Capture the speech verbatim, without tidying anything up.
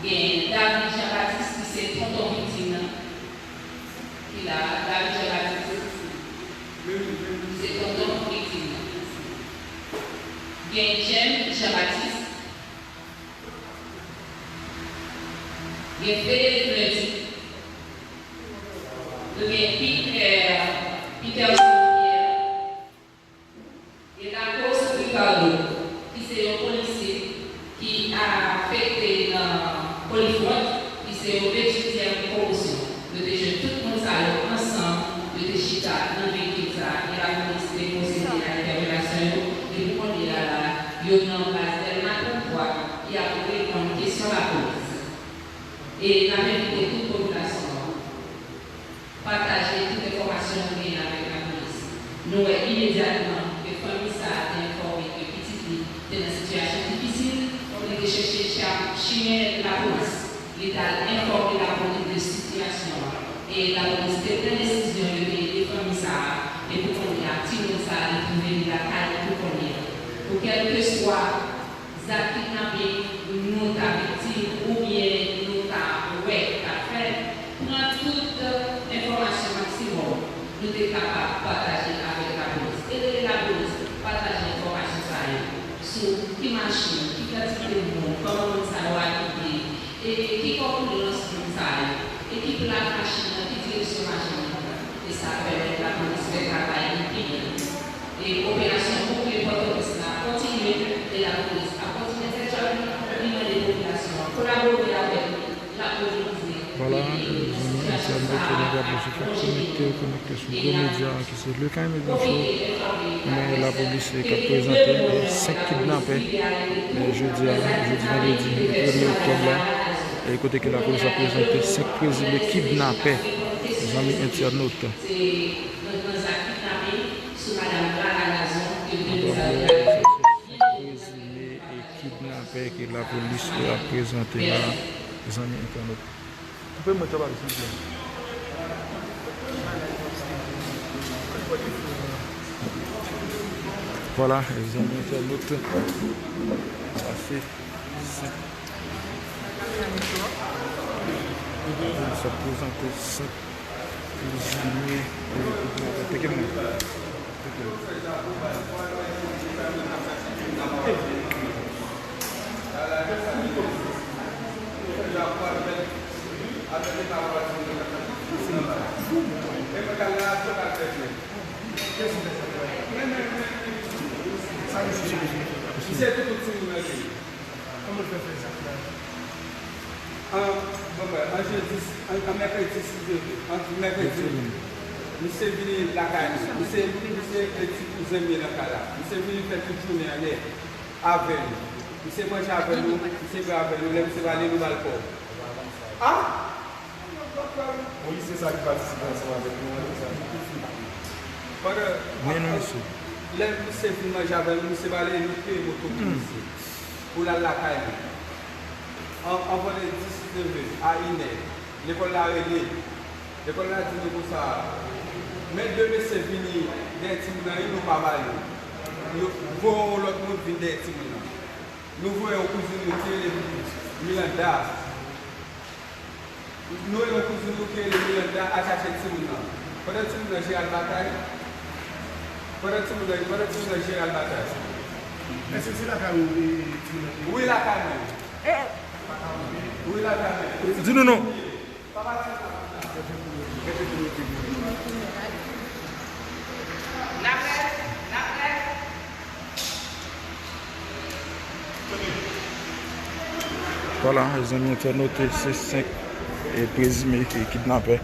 Gen David Jean Baptiste ki se tonton viktim nan. Ki la, David Jean Baptiste ki se tonton viktim nan. Gen James Jean Baptiste. Gen Frederic Lundi. Nou gen Peter, Peterson Pierre. E Lacos Ricardo, ki se yon polisye ki afekte nan Polifront, ki se yon etidyan pwomosyon. Yo te jwenn tout moun sa yo ansanm, yo te chita nan veyikil sa a, e lapolis te pwosede a entèpelasyon yo, e pou kounye a la, yo nan baz Dèlma trannntwa, y ap reponn kesyon lapolis. E n ap envite tout popilasyon an pataje tout enfòmasyon nou genyen avèk lapolis. Nou wè imedyatman ke fanmi sa a te enfòme ke pitit li te nan sitiyasyon difisil, li te chèche cha-, chimen lapolis. Li t al enfòme lapolis de sitiyasyon an. E lapolis te pran desizyon yo te ede fanmi sa a. E pou kounye a, timoun sa a te twouve li lakay li pou kounye a. Pou kèlkeswa zak kidnaping nou ta viktim oubyen nou ta wè k ap fèt, pran tout enfòmasyon maksimòm nou te kapab pataje avèk lapolis. E rele lapolis pataje enfòmasyon sa yo sou ki machin, ki kantite moun, kòman moun sa yo abiye, e ki kòpilans moun sa yo, e ki plak machin nan, ki direksyon machin nan pran. E sa pèmèt lapolis fè travay li pi byen. E operasyon Boukle Pòtoprens la kontinye e lapolis ap kontinye fè djòb li. Li mande popilasyon an kolabore avèk li, l ap mobilize. Vwala, zanmi entènot yo, nou gade sou chak konekte, konekte sou gwo medya ki se Lekay Medya Show. Men lapolis k ap prezante senk kidnapè, e, jodi a, jodi vandredi premye oktòb la, e kote ke lapolis ap prezante senk prezime kidnapè, zanmi entènot. Sou madanm Clara Lazon ke prezime e kidnapè ke lapolis ap prezante la, zanmi entènot. Koupe mwen travay, silvouplè. Vwala, zanmi entènot. Sa se senk. Lapolis ap prezante senk. Prizonye, e, prizonye, teke mwen. Teke mwen. Misye toutou timoun nan li. Kòman l fè fè zak la? An, bon, bon, an jedi, an, an mèkredi, si Dye vle, an mèkredi, misye vini lakay mwen. Misye, misye e ti kouzen m ye nan kay la. Misye vini fè tout jounen an yè avè nou. Misye manje avè nou, misye bwè avè nou. Lè misye pale, nou ba l kòb. A! Polisye sa ki patisipe ansanm avèk nou an, sa. Pandan, men non, mesye. Lè misye fin manje avè nou, misye pale, nou peye moto pou misye. Pou l al lakay li. An, an vandredi, si Dye vle, a inè, lekòl la rele. Lekòl la di nou konsa, men de mesye vini dèyè timoun nan, nou pa ba yo. Yo voye yon lòt moun vin dèyè timoun nan. Nou voye yon kouzin nou ki rele Milanda. Nou rele yon kouzin nou ki rele Milanda al chache timoun nan. Pandan timoun nan jere al batay, pandan timoun nan, pandan timoun nan jere al batay. Èske se lakay ou, e, timoun nan te ye? Wi, lakay mwen. Wi, lakay mwen. Di nou non. Papa timoun nan. N ap rèd, n ap rèd. Vwala, zanmi entènot, se senk, e, prezime ki kidnapè